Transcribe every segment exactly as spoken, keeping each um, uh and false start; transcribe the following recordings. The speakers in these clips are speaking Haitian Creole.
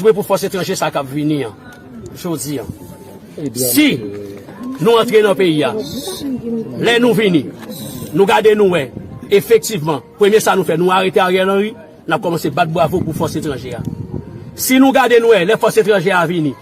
Jwe pou fòs etranje sa k ap vini an, jodi an. Si nou antre nan peyi a, lè nou vini, nou gade nou wè, efektivman, premye sa nou fè, nou arete Ariel Henry, n ap kòmanse bat bravo pou fòs etranje a. Si nou gade nou wè, lè fòs etranje a vini,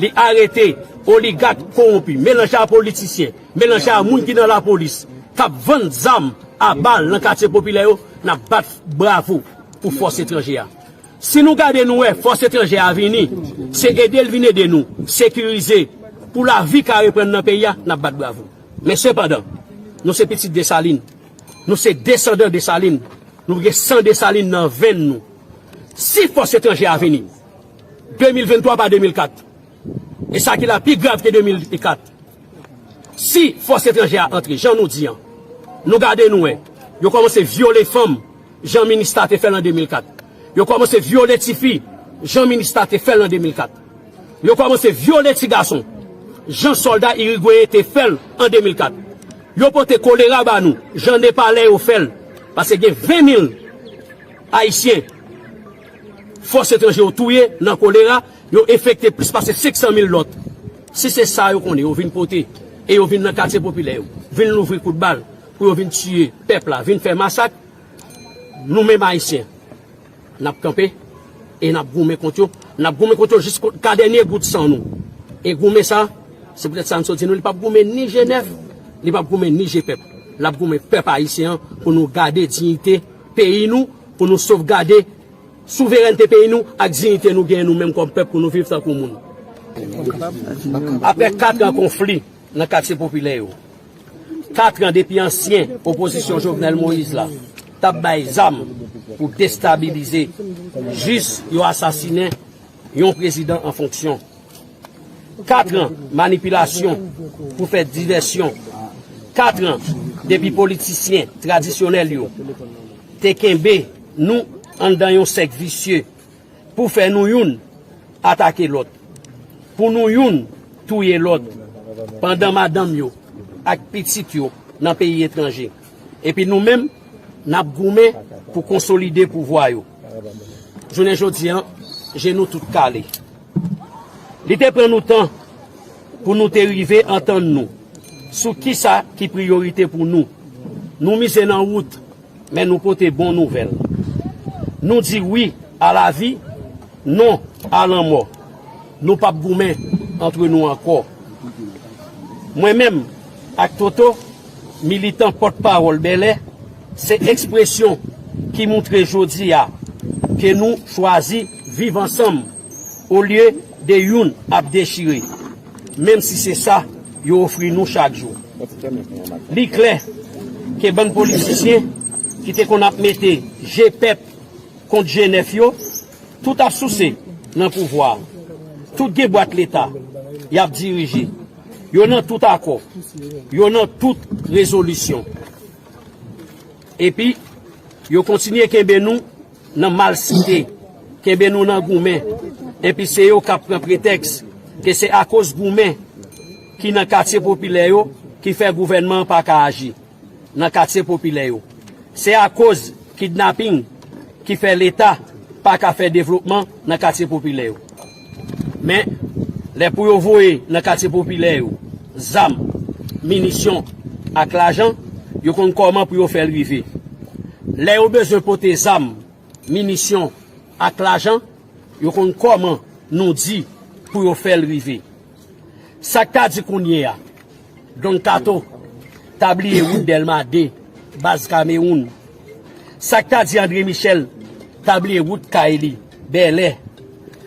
li arete oligak kowonpi, melanje a politisyen, melanje a moun ki nan lapolis, k ap vann zam a bal nan katye popilè yo, n ap bat bravo pou fòs etranje a. Si nou gade nou wè fòs etranje a vini, se ede l vin ede nou sekirize pou lavi ka reprann nan peyi a, n ap bat bravo. Men sepandan, nou se pitit Desalin, nou se desandan Desalin, nou gen san Desalin nan venn nou. Si fòs etranje a vini, de mil venntwa pa de mil kat, e sa ki la pi grav ke de mil kat, si fòs etranje a antre, jan nou di an, nou gade nou wè, yo kòmanse vyole fanm, jan Minista te fè l an de mil kat. Yo kòmanse vyole tifi, jan Minista te fè l an de mil kat. Yo kòmanse vyole ti gason, jan sòlda Irigweyen te fè l an de mil kat. Yo pote kolera ba nou, jan Nepalè yo fè l, paske gen ven mil Ayisyen fòs etranje yo touye nan kolera, yo enfekte plis pase senk san mil lòt. Si se sa yo konnen, yo vin pote, e yo vin nan katye popilè yo, vin louvri kout bal pou yo vin tiye pèp la, vin fè masak, nou menm Ayisyen, n ap kanpe e n ap goumen kont yo. N ap goumen kont yo jiska dènye gout san nou. E goumen sa, se poutèt sa n sot di nou, li p ap goumen ni G nèf, li p ap goumen ni G pèp. L ap goumen pèp ayisyen an pou nou gade diyite peyi nou, pou nou sovgade souverènte peyi nou ak diyite nou genyen nou menm kòm pèp pou nou viv tankou moun. Apre kat an konfli nan katye popilè yo, kat an depi ansyen opozisyon Jovenel Moïse la t ap bay zam pou destabilize jis yo asasinen yon prezidan an fonksyon. Kat an manipilasyon pou fè divèsyon. Kat an depi politisyen tradisyonèl yo te kenbe nou anndan yon sèk visye pou fè nou youn atake lòt, pou nou youn touye lòt, pandan madanm yo ak pitit yo nan peyi etranje. Epi nou menm, n ap goumen pou konsolide pouvwa yo. Jounen jodi an, je nou tout kale. Li te pran nou tan pou nou te rive antann nou sou kisa ki priyorite pou nou. Nou mize nan wout, men nou pote bon nouvèl. Nou di wi a lavi, non a lanmò. Nou p ap goumen antre nou ankò. Mwen menm ak Toto, militan pòtpawòl Bèlè, se ekspresyon ki moutre jodi a ke nou chwazi viv ansanm olye de youn ap dechire, menm si se sa yo ofri nou chak jou. Li klè ke bann politisyen ki te konn ap mete je pèp kont je nèf yo, tout ap souse nan pouvwa a. Tout gen bwat leta y ap dirije. Yo nan tout akò. Yo nan tout rezolisyon. Epi, yo kontinye kenbe nou nan malsite, kenbe nou nan goumen. Epi se yo k ap pran pretèks ke se akoz goumen ki nan katye popilè yo ki fè gouvènman an pa ka aji nan katye popilè yo. Se akoz kidnaping ki fè Leta pa ka fè devlopman nan katye popilè yo. Men, lè pou yo voye nan katye popilè yo zam, minisyon ak lajan, yo konn kòman pou yo fè l rive. Lè yo bezwen pote zam, minisyon ak lajan, yo konn kòman nou di pou yo fè l rive. Sa k ta di kounye a, Don Kato ta bliye wout Dèlma de, baz Kamewoun. Sa k ta di André Michel ta bliye wout kay li, Bèlè.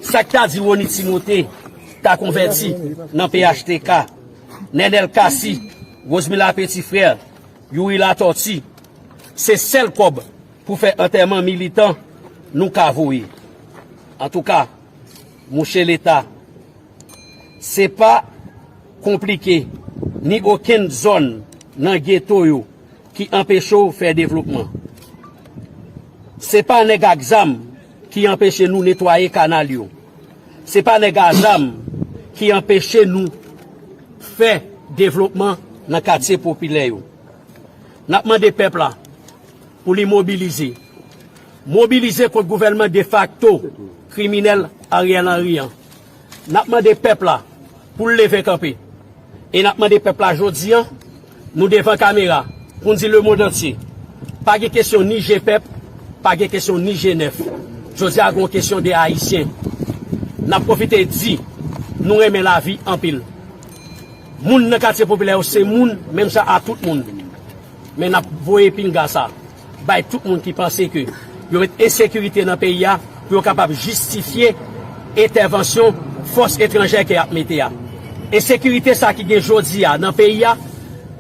Sa k ta di Rony Timote ta konvèti nan P H T K. Nènèl Cassy, Rosemila Petit Frère, Youri Latortue. Se sèl kòb pou fè antèman militan nou ka voye. Antouka, mouche Leta, se pa konplike, ni okenn zòn nan geto yo ki anpeche w fè devlopman. Se pa nèg ak zam ki anpeche nou netwaye kanal yo. Se pa nèg a zam ki anpeche nou fè devlopman nan katye popilè yo. N ap mande pèp la pou li mobilize. Mobilize kont gouvènman defakto kriminèl Ariel Henry an. N ap mande pèp la pou l leve kanpe. E n ap mande pèp la jodi an, nou devan kamera, pou n di lemonn antye, pa gen kesyon ni je pèp, pa gen kesyon ni je nèf. Jodi a, gen yon kesyon de Ayisyen. N ap pwofite di, nou renmen lavi anpil. Moun nan katye popilè yo se moun, menm jan a tout moun. Men n ap voye pinga sa bay tout moun ki panse ke yo met ensekirite nan peyi a pou yo kapab jistifye entèvansyon fòs etranjè ke y ap mete a. Ensekirite sa ki gen jodi a nan peyi a,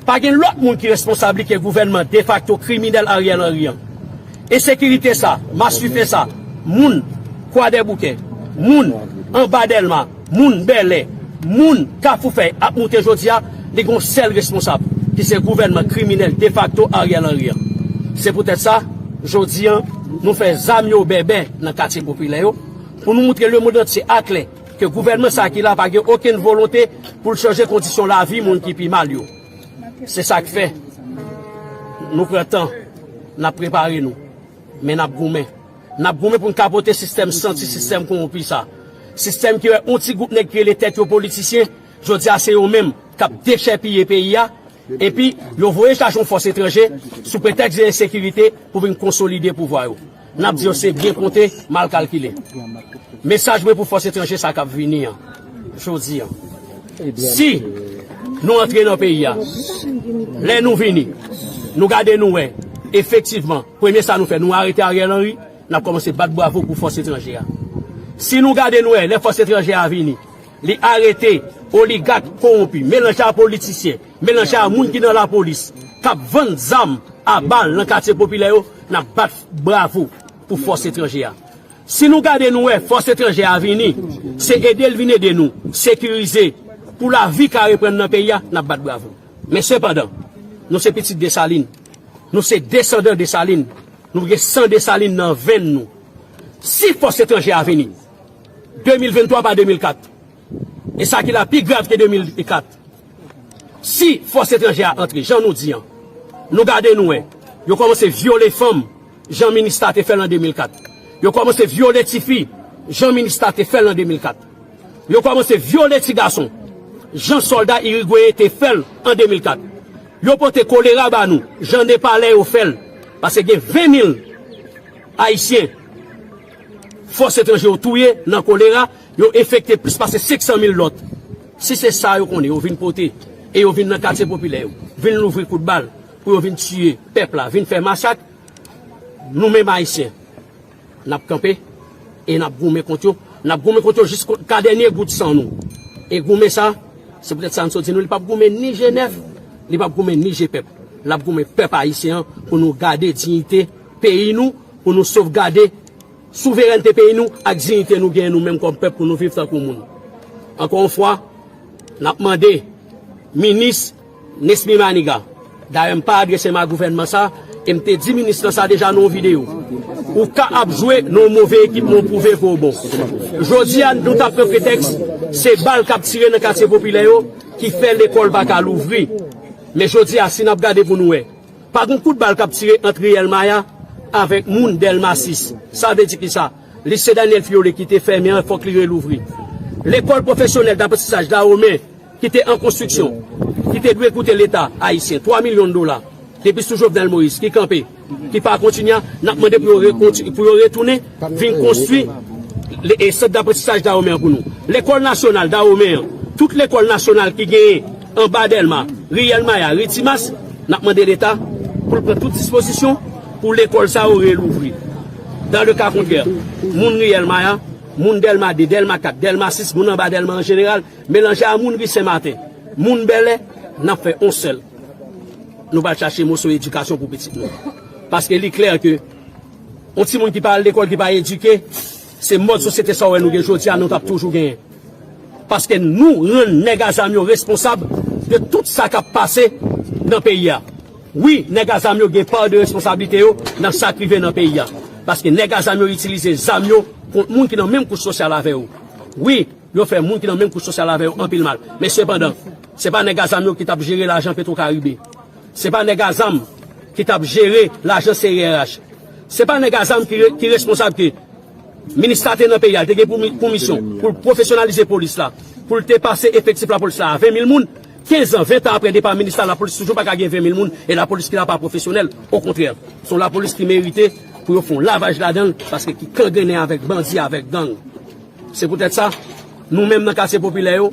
pa gen lòt moun ki responsab li ke gouvènman defakto kriminèl Ariel Henry an. Ensekirite sa, maswife sa, moun Kwadèboukè, moun anba Dèlma, moun Bèlè, moun Kafou Fèy ap moute jodi a, li gen yon sèl responsab, ki se gouvènman kriminèl defakto Ariel Henry an. Se poutèt sa, jodi an, nou fè zam yo bèbè nan katye popilè yo, pou nou moutre lemonn antye aklè ke gouvènman sa ki la pa gen okenn volonte pou l chanje kondisyon lavi moun ki pi mal yo. Se sa k fè nou pran tan, n ap prepare nou, men n ap goumen. N ap goumen pou n kapote sistèm santi, sistèm kowonpi sa. Sistèm ki wè yon ti gwoup nèg ki rele tèt yo politisyen, jodi a se yo menm k ap dechèpiye peyi a, epi yo voye chache yon fòs etranje sou pretèks de ensekirite pou vin konsolide pouvwa yo. N ap di yo se byen konte, mal kalkile. Mesaj mwen pou fòs etranje sa k ap vini an, jodi an. Si nou antre nan peyi a, lè nou vini, nou gade nou wè, efektivman, premye sa nou fè, nou arete Ariel Henry, n ap kòmanse bat bravo pou fòs etranje a. Si nou gade nou wè, lè fòs etranje a vini, li arete oligak kowonpi, melanje a politisyen, melanje a moun ki nan lapolis, k ap vann zam a bal nan katye popilè yo, n ap bat bravo pou fòs etranje a. Si nou gade nou wè fòs etranje a vini, se ede l vin ede nou sekirize pou lavi ka reprann nan peyi a, n ap bat bravo. Men sepandan, nou se pitit Desalin, nou se desandan Desalin, nou gen san Desalin nan venn nou. Si fòs etranje a vini, de mil venntwa pa de mil kat, e sa ki la pi grav ke de mil kat, si fòs etranje a antre, jan nou di an, nou gade nou wè, yo kòmanse vyole fanm, jan Minista te fè l an de mil kat. Yo kòmanse vyole tifi, jan Minista te fè l an de mil kat. Yo kòmanse vyole ti gason, jan sòlda Irigweyen te fè l an de mil kat. Yo pote kolera ba nou, jan Nepalè yo fè l. Paske gen ven mil Ayisyen fòs etranje yo touye nan kolera, yo enfekte plis pase senk san mil lòt. Si se sa yo konnen, yo vin pote, e yo vin nan katye popilè yo, vin louvri kout bal, pou yo vin tiye pèp la, vin fè masak, nou menm Ayisyen, n ap kanpe, e n ap goumen kont yo, n ap goumen kont yo jiska dènye gout san nou. E goumen sa, se poutèt sa n sot di nou, li p ap goumen ni je nèf, li p ap goumen ni je pèp. L ap goumen pèp ayisyen an pou nou gade diyite peyi nou, pou nou sovgade souverènte peyi nou ak diyite nou genyen nou menm kòm pèp pou nou viv tankou moun. Ankò yon fwa, n ap mande minis Nesmy Maniga, dayè m pa adrese m a gouvènman sa, e m te di minis lan sa deja nan yon videyo, ou ka ap jwe nan yon move ekip, men w pwouve ke w bon. Jodi a, nou t ap pran pretèks, se bal k ap tire nan katye popilè yo ki fè lekòl pa ka louvri. Men jodi a, si n ap gade pou nou wè, pa gen kout bal k ap tire ant Riyèl Maya avèk moun Dèlma sis. Sa vle di kisa? Lise Daniel Fiore ki te fèmen an, fòk li relouvri. Lekòl pwofesyonèl daprantisaj Dawomen ki te an konstriksyon, ki te dwe koute Leta ayisyen twa milyon dola, depi sou Jovenel Moïse, ki kanpe, ki pa kontinye, n ap mande pou yo rekonti-, pou yo retounen, vin konstwi le-, e sant daprantisaj Dawomen an pou nou. Lekòl nasyonal Dawomen an, tout lekòl nasyonal ki genyen anba Dèlma, Riyèl Maya, ri Timas, n ap mande Leta pou l pran tout dispozisyon pou lekòl sa yo relouvri. Dan le ka kontrè, moun Riyèl Maya, moun Dèlma de, Dèlma kat, Dèlma sis, moun anba Dèlma an jeneral, melanje a moun ri Sen Maten, moun Bèlè, n ap fè yon sèl. Nou pral chache moso edikasyon pou pitit nou. Paske li klè ke yon timoun ki pa al lekòl, ki pa edike, se mòd sosyete sa w wè nou gen jodi a, nou t ap toujou genyen. Paske nou rann nèg a zam yo responsab de tout sa k ap pase nan peyi a. Wi, nèg a zam yo gen pa de responsablite yo nan sa k rive nan peyi a. Paske nèg a zam yo itilize zam yo kont moun ki nan menm kouch sosyal avè yo. Wi, yo fè moun ki nan menm kouch sosyal avè yo anpil mal. Men sepandan, se pa nèg a zam yo ki t ap jere lajan Petwokaribe. Se pa nèg a zam ki t ap jere lajan C I R H. Se pa nèg a zam ki re-, ki responsab ke Minis la te nan peyi a, li te gen pou mi- pou misyon pou l pwofesyonalize polis la, pou l te pase efektif lapolis la a ven mil moun. Kenz an, ven tan apre depa minis la, lapolis toujou pa ka gen ven mil moun, e lapolis ki la pa pwofesyonèl. Okontrè, se yon lapolis ki merite pou yo fè yon lavaj ladan l, paske ki kangrennen avèk bandi, avèk gang. Se poutèt sa, nou menm nan katye popilè yo,